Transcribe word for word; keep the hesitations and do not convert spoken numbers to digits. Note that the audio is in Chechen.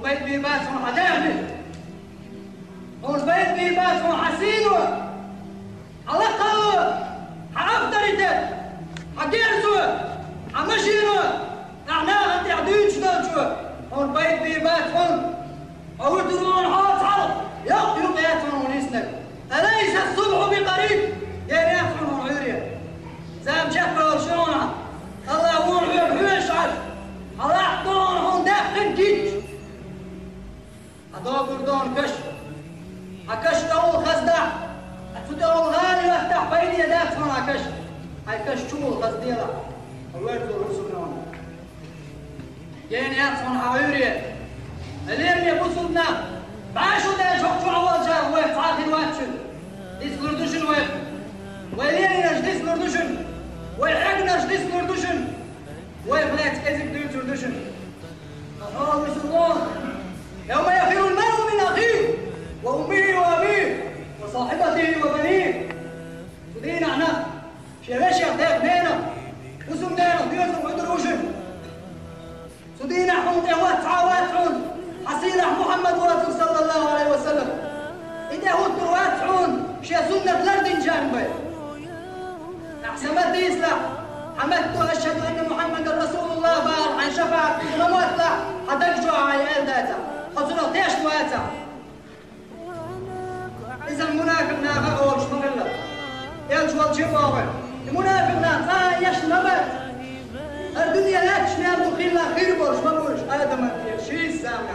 Пайда бийр бац хьуна хьан даьхни. Хьуна пайда бийр бац хьуна хьан сийно, хьан лакхало, хьан авторитет, хьан герзо, хьан машино, ахь нахана тӀехь дуьйцуш долчо хьуна пайда бийр бац хьуна. Хьо вуьтур ву хьуна хьо цхьалха, йоккха юкъ яц хьуна хьуна йиснарг. أليس الصبح بقريب؟ Ер яц хьуна хьуна Ӏуьйре. Зама чекхвалар шу хьуна. Аллах ву хьуна хьоьга хьоьжуш Ӏаш. Хьан лакха ду хьуна хьуна даьккхина гича. Хьан догур ду хьуна каш. Хьан каш тӀехула хаздахь, хьан цу тӀехула гӀала йоттахь, пайде дац хьуна хьан каш. Хьайн каш чухула хазделахь, хьо верзо хӀусамнана. Гена яц хьуна хьан Ӏуьйре. Лераме бусулба нах, бӀаь шу даьлча хӀокху чохь волчарах вайх цхьа а хир вац шуна. Дицлур ду шуна вайх. Вай леринарш дицлур ду шуна. Вай хьегнарш дицлур ду шуна. Вайх лаьцна кӀезиг дуьйцур ду шуна. Ткъа хьо вуьсур ву: يوم يفر المرء من أخيه وأمه وأبيه وصاحبته وبنيه. Цу дийнахь нах шен вешех, дех, ненах, хӀусамненах доьзал Ӏуьйдур ву шуна. Цу дийнахь хьуна тӀе хӀотта цхьа а вац хьуна, хьан сийлахь Мухьаммад воцург, саллаллаху Ӏалайхи ва саллам. И тӀе хӀуттур вац хьуна шен суннат лардинчарна бен. Ахь сан ма дийцалахь, хьан матто أشهد أن محمدا رسول الله бахар хьайн шапаӀат кхуза ма мотталахь, хьан даг чохь хьайн аьлла дацахь, хьо цунах тешна вацахь. Иза мунафикъ наха олуш ма хилла. Элча волчу а боху вай. И мунафикъ нах цкъа а эшна ма бац. ХӀара дуьне лаьтташ мел ду хилла хир болуш ма бу уьш Адаман тӀера шийца заманахь.